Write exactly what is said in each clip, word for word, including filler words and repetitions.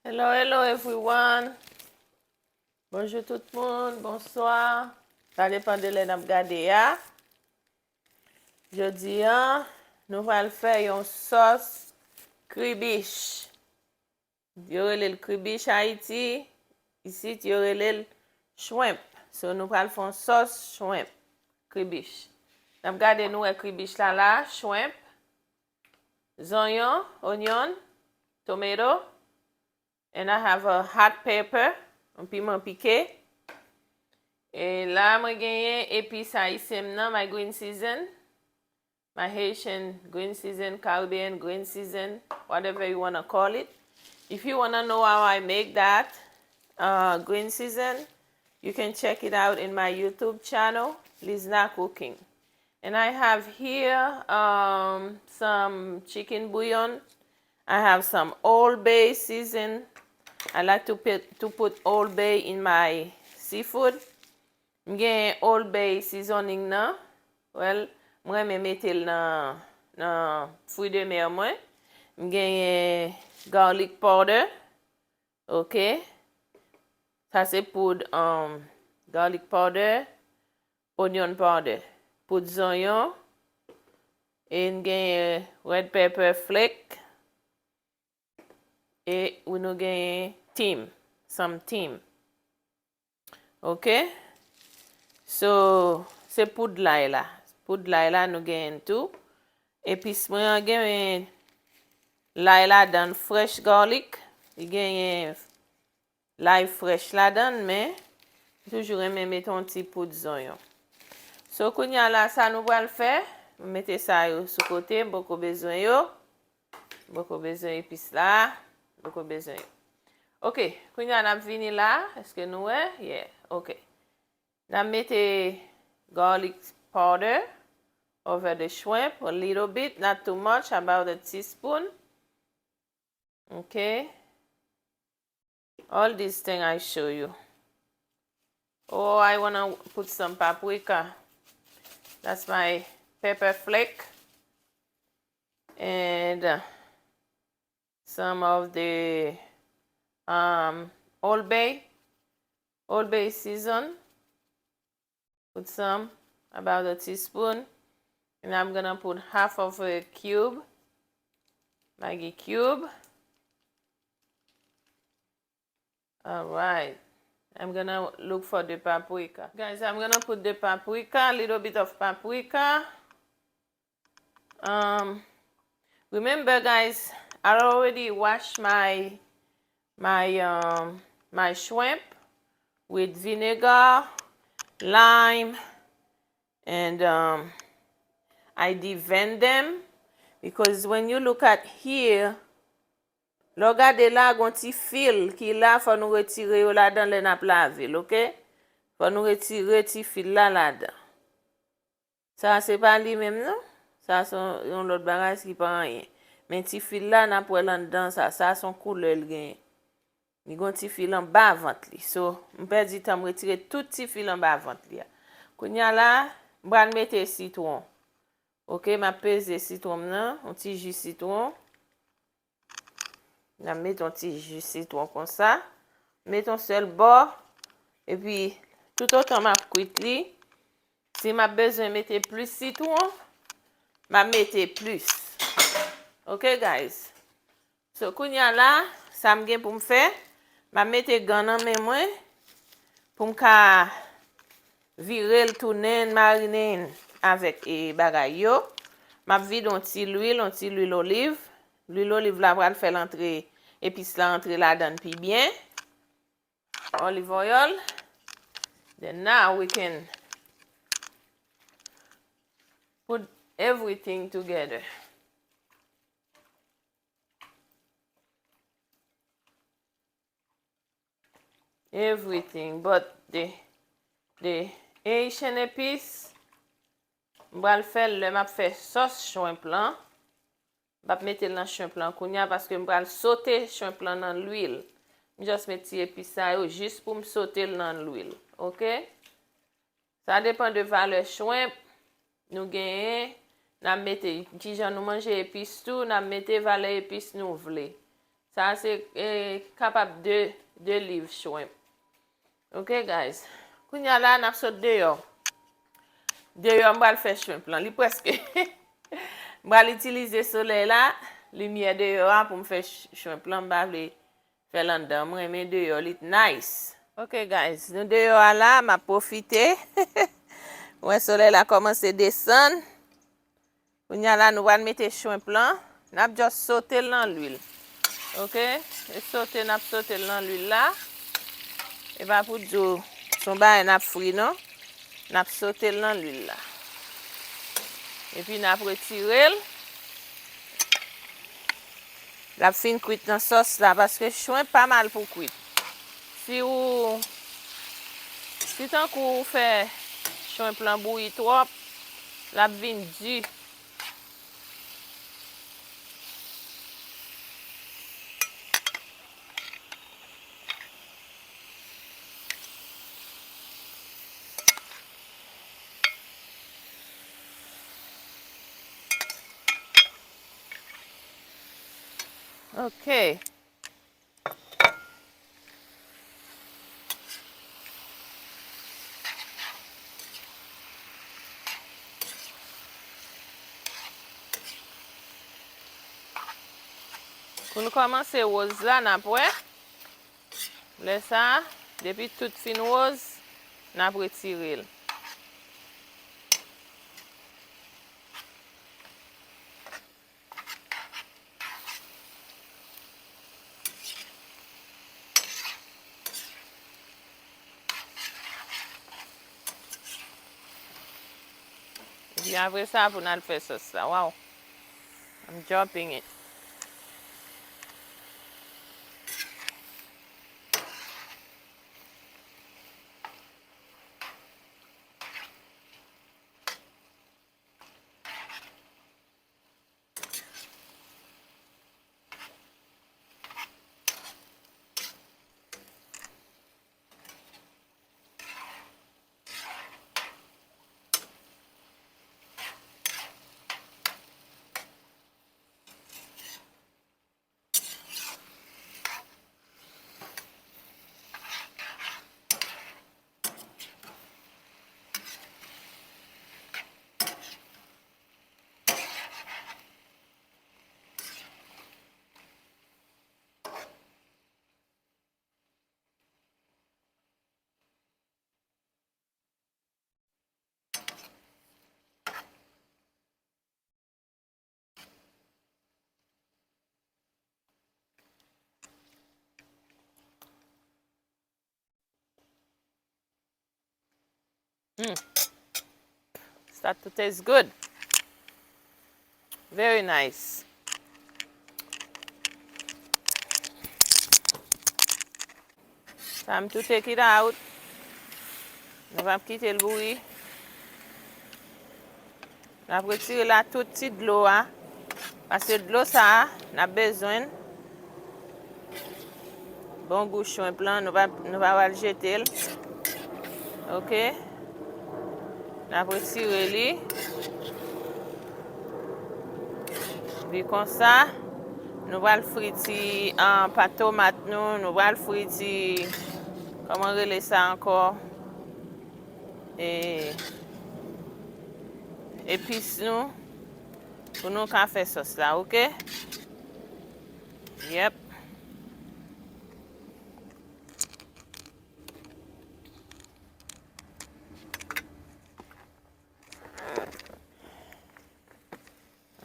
Hello, hello everyone. Bonjou tout moun, bonswa. Sa depan de lè n ap gade a. Jodi a, nou pral fè yon sòs kribich. Yo rele l kribich Ayiti. Isit, yo rele l shrimp. So, nou pral fè yon sòs shrimp. Kribich. N ap gade, nou wè kribich la la, shrimp, zonyon, onion, tomato, and I have a hot pepper, yon piman pike. E la, mwen genyen epis ayisyen m nan, my green season, my Haitian green season, Caribbean green season, whatever you wanna call it. If you wanna know how I make that uh, green season, you can check it out in my YouTube channel, Lizna Cooking. And I have here um, some chicken bouillon. I have some Old Bay season. I like to put, to put Old Bay in my seafood. M gen Old Bay seasoning nan. Well, m renmen mete l nan, nan fruit de mer mwen. M genyen garlic powder. Ok. Sa se poud um, garlic powder, onion powder, poud zonyon, e n genyen red pepper flake, e nou genyen thyme, some thyme. Ok? So, se poud lay la. Poud lay la nou genyen tou. Epis mwen an genyen lay ladan, fresh garlic. Li genyen lay frèch ladan l, men m toujou renmen mete yon ti poud zonyon. So, kounye a la, sa nou pral fè, m mete sa yo sou kote, m poko bezwen yo. M poko bezwen epis la, m poko bezwen yo. Ok, kounye a n ap vini la, èske nou wè? Yeah, ok. N ap mete garlic powder over the shrimp, a little bit, not too much, about a teaspoon. Ok. All these things I show you. Oh, I wanna put some paprika. That's my pepper flake. And uh, some of the um, Old Bay, Old Bay season. Put some, about a teaspoon. And I'm gonna put half of a cube, Maggi cube. All right. I'm gonna look for the paprika. Guys, I'm gonna put the paprika, little bit of paprika. Um, remember, guys, I already wash my my um my shrimp with vinegar, lime, and um I devein them because when you look at here, lè w gade la, gon ti fil ki la, fò nou retire yo ladan lè n ap lave l, ok? Fò nou retire ti fil la ladan. Sa se pa li menm non. Sa se yon lòt bagay ki pa anyen. Men ti fil la n ap wè l anndan sa. Sa se yon koulè l genyen. Li gon ti fil anba vant li. So, m pèdi tan m retire tout ti fil anba vant li a. Kounye a la, m pral mete sitwon. Ok, m ap peze sitwon m nan, yon ti ji sitwon. N ap mete yon ti ji sitwon konsa. Mete yon sèl bò. Epi, toutotan m ap kwit li, si m ap bezwen mete plis sitwon, m ap mete plis. Ok, guys? So, kounye a la, sa m gen pou m fè, m ap mete gan nan men mwen pou m ka vire l, tounen, marinen avèk e, bagay yo. M ap vide yon ti lwil, yon ti lwil oliv. Lwil oliv la pral fè l antre, epis la antre ladan l pi byen. Olive oil. Then now we can put everything together. Everything but the the Haitian epice. M pral fè l lè m ap fè sòs shrimp lan. M p ap mete l nan shrimp lan kounye a paske m pral sote shrimp lan nan lwil. M just met ti epis sa yo jis pou m sote l nan lwil. Ok? Sa depan de valè shrimp nou genyen. N ap mete, kijan nou manje epis tou, n ap mete valè epis nou vle. Sa se, eh, kapab de, de liv shrimp. Ok, guys. Kounye a la, n ap sot deyò. Deyò, m pral fè shrimp lan. Li prèske. M pral itilize solèy la, limyè deyò a pou m fè sh-, shrimp lan. M pa vle fè l anndan. M renmen deyò, li nice. Ok, guys, nou deyò a la, m ap pwofite. Wè, solèy la kòmanse desann. Kounye a la, nou pral mete shrimp lan. N ap just sote l nan lwil. Ok? E sote, n ap sote l nan lwil la. E pa pou di w se yon bagay n ap fri, non. N ap sote l nan lwil la. Epi n ap retire l. L ap fin kwit nan sòs la, paske shrimp pa mal pou kwit. Si ou, si tankou ou fè shrimp lan bouyi twòp, l ap vin di. Ok. Pou l kòmanse woz la, n ap wè. Lè sa a, depi tout fin woz, n ap retire l. Epi apre sa, pou n al fè sòs la. Wow. I'm dropping it. Mm. Start to taste good. Very nice. Time to take it out. Nou p ap kite l bouyi. N ap retire la tout ti dlo a. Paske dlo sa a, n ap bezwen l. Bon gou shrimp lan, nou pa, nou pa pral jete l. Ok. N ap retire li. Epi konsa, nou pral fri ti, ah, pat tomat nou, nou pral fri ti, kòman rele sa ankò? E, epis nou, pou nou ka fè sòs la, ok? Yep.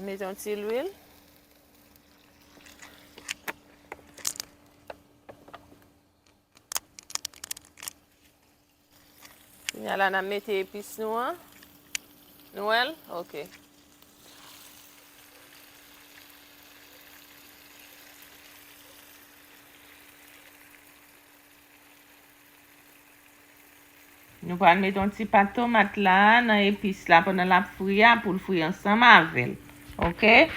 Mete yon ti lwil. Kounye a la, n ap mete epis nou an. Nou wè l? Ok. Nou pral mete yon ti pat tomat la nan epis la pandan l ap fri a, pou l fri ansanm avè l. Ok?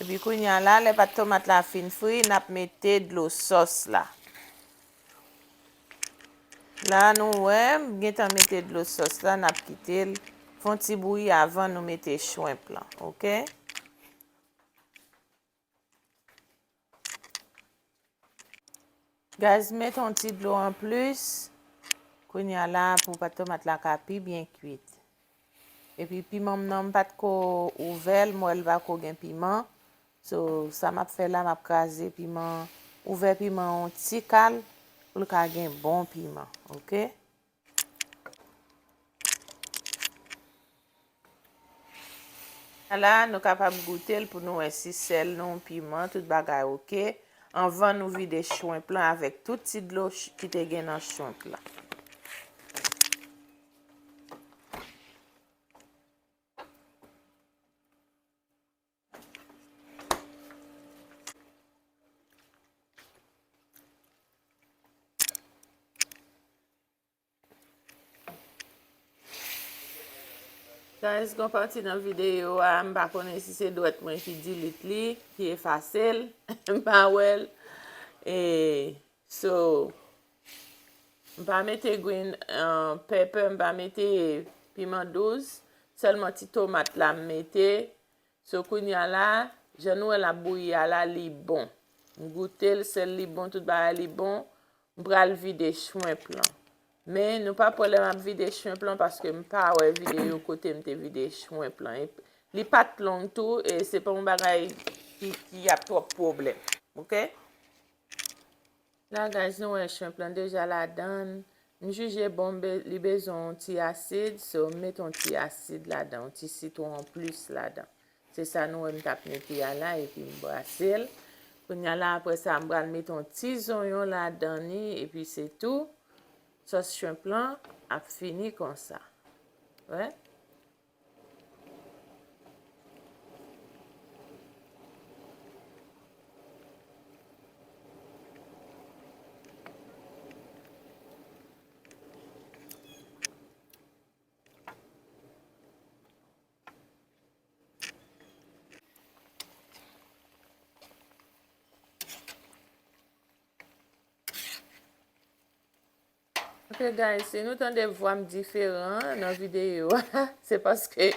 Epi kounye a la, lè pat tomat la fin fri, n ap mete dlo sòs la. La, nou wè, m gentan mete dlo sòs la, n ap kite l fè yon ti bouyi avan nou mete shrimp lan, oke? Guys, mete yon ti dlo anplis. Kounye a la, pou pat tomat la ka pi byen kwit. Epi piman m nan, m pa t ko ouvè l, m wè l pa ko gen piman. So, sa m ap fè la, m ap kraze piman, ouvè piman yon ti kal, pou l ka gen bon piman, oke? La, nou kapab goute l pou nou wè si sèl nou, piman, tout bagay oke. Anvan nou vide shrimp lan avèk tout ti dlo ch-, ki te gen nan shrimp lan. Guys, gon pati nan videyo a, m pa konnen si se dwèt mwen ki delete li, ki efase l, m pa wè l. E, so, m pa mete green, uh, pepper, m pa mete piman douz, sèlman ti tomat la m mete. So, kounye a la, jan nou wè l ap bouyi a la, li bon. M goute l, sèl li bon, tout bagay li bon. M pral vide shrimp lan. Men, nou pa pè lè m ap vide shrimp lan, paske m pa wè videyo kote m te vide shrimp lan. E li pa t long tou, e se pa yon bagay ki, ki ap twòp pwoblèm. Oke? La, guys, nou wè shrimp lan deja ladan l. M jije bon, be-, li bezwen yon ti asid, so m met yon ti asid ladan, yon ti sitwon anplis ladan. Se sa nou wè m t ap mete a la, epi m brase l. Kounye a la, apre sa, m pral met yon ti zonyon ladan li, epi se tou. Sòs shrimp lan ap fini konsa. Wè. Ok, guys, si nou tande vwa m diferan nan videyo a, se paske,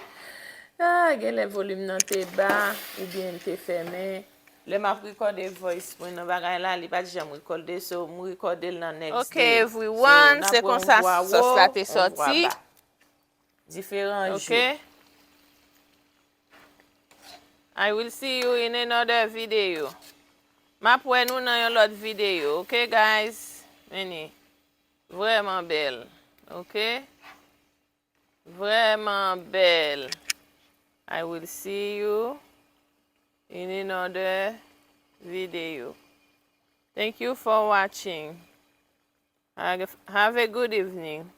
ah, genlè volim nan te ba, oubyen l te fèmen. Lè m ap rekòde voice mwen nan bagay la, li pa t janm rekòde, so m rekòde l nan next day. Ok, everyone, se konsa sòs la te sòti. Diferan jou. Ok. I will see you in another video. M ap wè nou nan yon lòt videyo, ok, guys? Meni. Vrèman bèl, ok? Vrèman bèl. I will see you in another video. Thank you for watching. Have, have a good evening.